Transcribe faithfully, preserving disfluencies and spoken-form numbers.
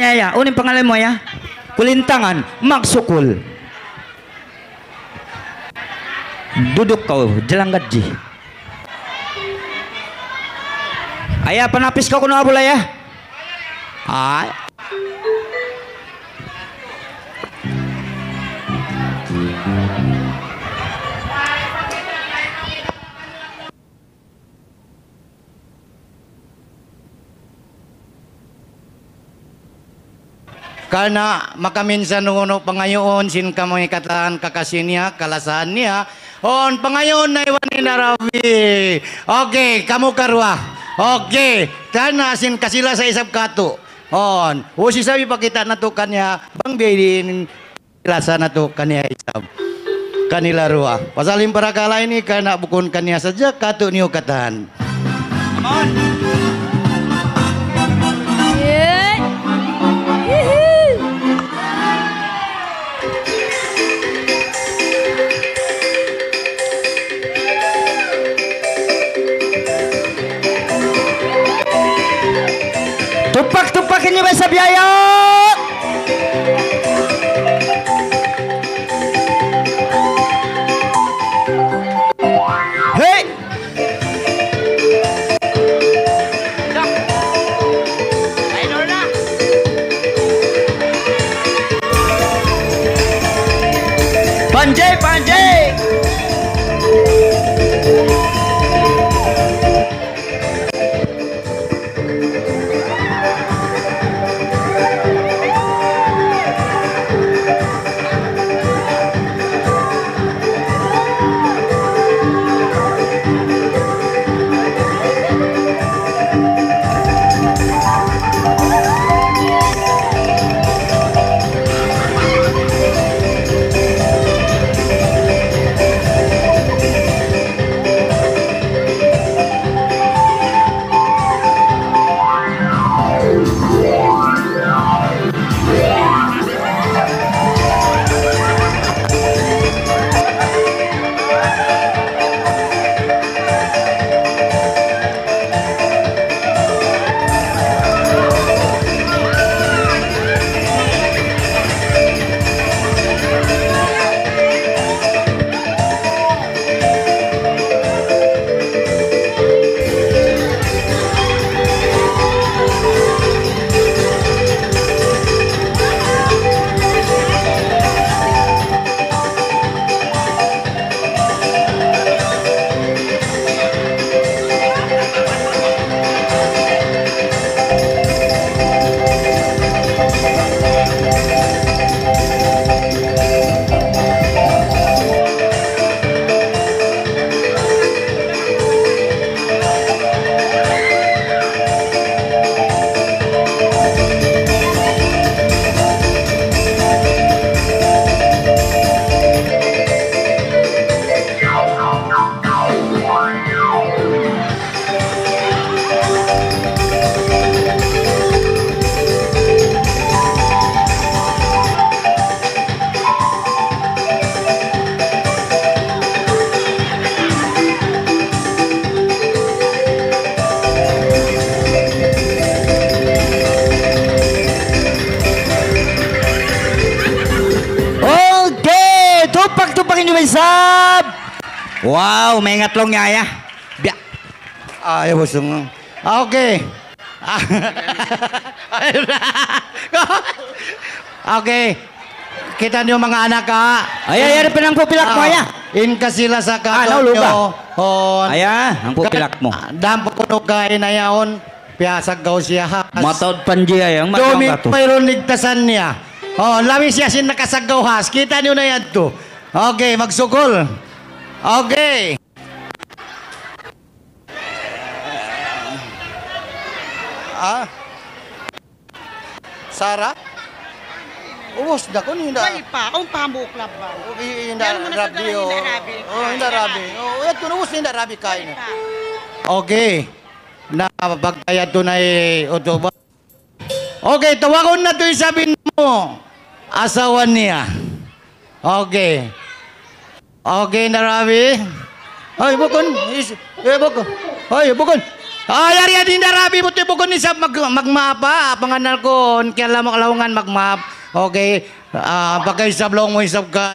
Aya, unu in pangalan mu, aya? Kulintangan, magsukul. Duduk kaw, jalan gadji. Aya, panapis kaw kunu' abul, aya. Ay. Karna' makaminsan unu pangayuun sin kamu katan kakasi niya, kalasahan niya. On pangayuun na iban in Arabi. Okay, kamu karuwa. Okay, karna' sin kasilasa isab katu'. On, usi sabi pakita' natu' kaniya, bang biya' diin lasa natu' kaniya isab. Kanila duwa. Pasal in parakala' ini karna' bukun kaniya sadja, katu' niyu katan. Come on. Yay! Yee-hee! Tupak-tupak ini bahasa biaya. Hey! Panjay, panjay! Okay, tupak-tupak in duwa isab. Wow, maingat laung niya, ya. Biya'. Ah, ya, boss. Ah, okay. Okay. Kita' niyu manga anak, ha? Ay, ay, ay, pinangku pilak mu, ah, ya. In kasi-lasa ka, ah, nauluga. On. Ay, ah, hangpu' pilak mu. Dampu kunu' ka in ayaw, on. Piyasaggaw siya, ha. Mataud panji, ay, ang mataud. Dumi, mayroon ligtasan niya. Oh, labi siya sin nakasaggaw, ha. Kita' niyu na yan, to. Okay, magsukul. Okay. Ah? Sara? Ubus da kun hinda. Way pa, awn pa hambuuk labaw. Oh, hi-, hinda rabi, oh. Hinda rabi. Oh, hinda rabi. Oh, yadtu na, ubus hinda rabi kaina. Way pa. Okay. Na, pagkayadtu na, eh, utuba. Okay, tawagun natu' isab in amu asawa niya. Okay. Okay, narabi. Ay, bukun. Is, eh, bukun. Ay, bukun. Ah, yari yan, hinda rabi mu tibugun isab mag-, magmaap, ha? Pangannal ku, kiyalamu' laungan magmaap. Okay. Ah, pagka isab laung mu isab ka.